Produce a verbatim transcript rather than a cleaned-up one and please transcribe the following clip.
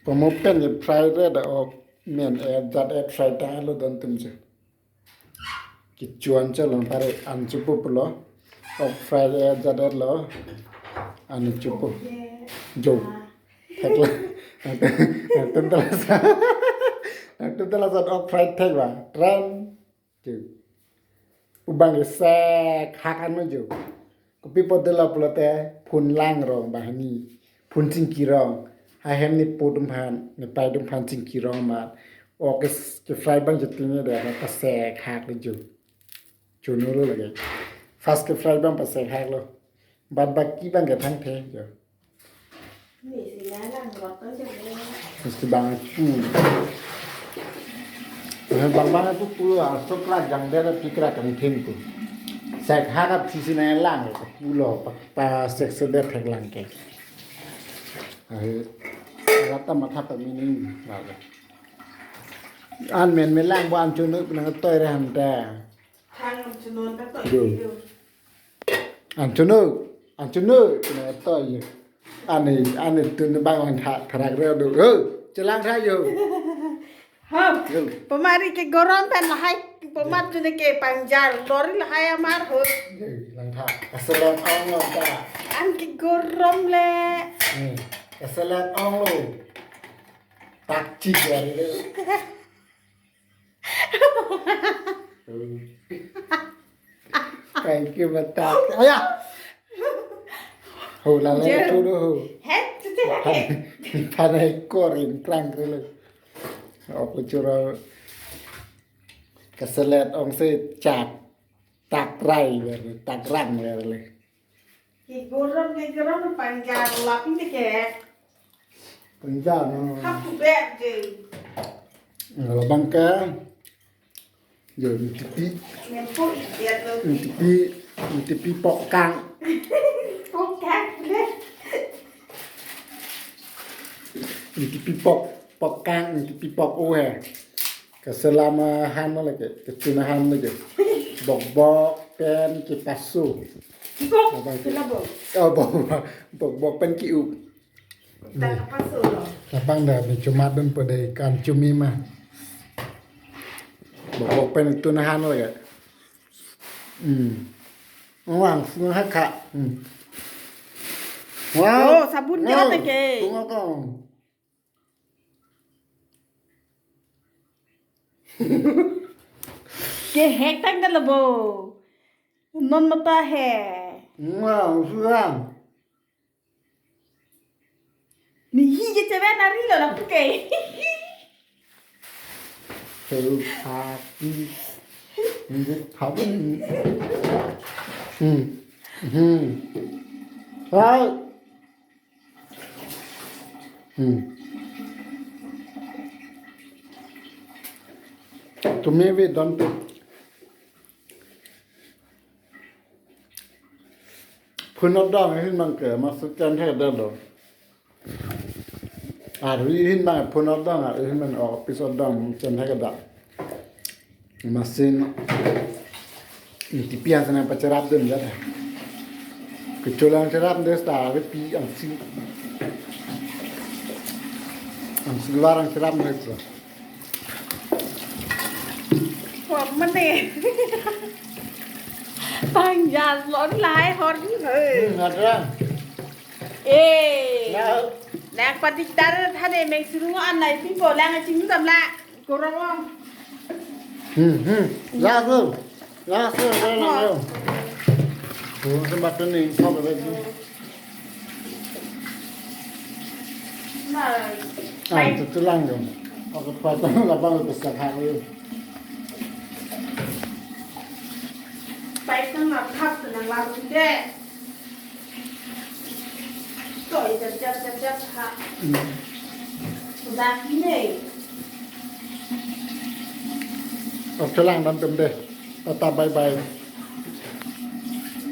Pamo pen ke fry re da ok men e jat e fry ta lo don tum je. Kichuan chalon pare an chupu pulo. Ok fry e jat e lo. An chupu. Jo. Thek la. Tum tala sa. Tum tala sa ok fry thek ba. Tran. Ju. Ubang ke sek hak an ma ju. Kopi po dela pulote phun lang rong banghini. Phun chingki rong. Hahem ni po tum phan, ni pai tum phan chingki rong ma. Ok ke, ke fry bang jeting ne da pasek hak le ju. Chunu lo lagi. First ke fry bang pasek hak lo. Bad baki bang ke thang the ju. Ni si na lang rot to je le. Mesti bang aku. Eh, bang bang aku pulo asok la jang dera pikra kan thim ku. Sek harap si si na lang pulo pa, pa sek se dera thek lang ke. Eh, rata matha pa mini lagi. An men me lang bo an chunu nang toi re ham ta. Thang chunu ta to. Yo. An chunu, an chunu, kena to ye. Ani, ani tun bang lang tha, tharak re do. Ho, chelang tha yo. Ho. Yo. Pamari ke gorom pen lahai, pamar chunu ke pangjar, lori lahai amar ho. Yo, lang tha. Kaselam ong lo ta. An ke gorom le. Hmm. Kaselam ong lo. Tak chik ya le. Thank you, batak. Aya. Ho, la le Jer. Tu do ho. He, tu tu la he. Panai korin trang tu le. Aku chura kaselam ong se chak tak rai ber, tak rang ber le. Ke gorom, ke gorom pangjar lapin de ke. Pangjar no. Hap ku bet je. Kalau bang ke. Yo, nitipi. Nempo idiot lo. Nitipi, nitipi pok kang. Pok kang. Nitipi pok, pok kang, nitipi pok o he. Kaselam ahan lo lagi, kechun ahan lo je. Bok bok pen kipasu. Bok, apa itu? Sila bok. Oh, bok, bok bok pen ki-up. Tak apa solo. Lapang da, ni chumat dun po de kan chumi ma. Bok bok pen tun ahan lo ya. Hmm. Wang, sung ha kha. Hmm. Wow. Oh, sabun ke hote ke? Sung ha kha. Ke hek tang da labo. Non mata he. Wang, sung ha. Ni hi ke cheven ari lo lapu ke. Hei, happy. Ini happy. Hmm. Hmm. Hai. Hmm. Tumi we don tu. Phun odong ahin bang ke, masu chen he da lo. Ari ahin bang phun odong, ari ahin bang office odong chen he da. Masin nitipi an sana pacherap dun jat. Kecholang cherap dun sta ari pi angsi. Angsi luar ang cherap dun. Wah, mene. Pangjar lo ni lahai hor ni he. Hmm, ada. Eh. Nah. Nak patik tar thane meng suru an nai pi po lang ching dam la. Korong. Hmm, hmm. Lah tu. Lah tu, lah, lah, lah. Oh, sempat tu ni, kau berapa tu? Nah. Ah, itu tulang tu. Aku potong lapang tu besar hari. Pai tang la thap tu nang laru de. Toi jap jap jap jap ha. Hmm. Udah ni. Oke lang, dan pemde. Tata bye bye.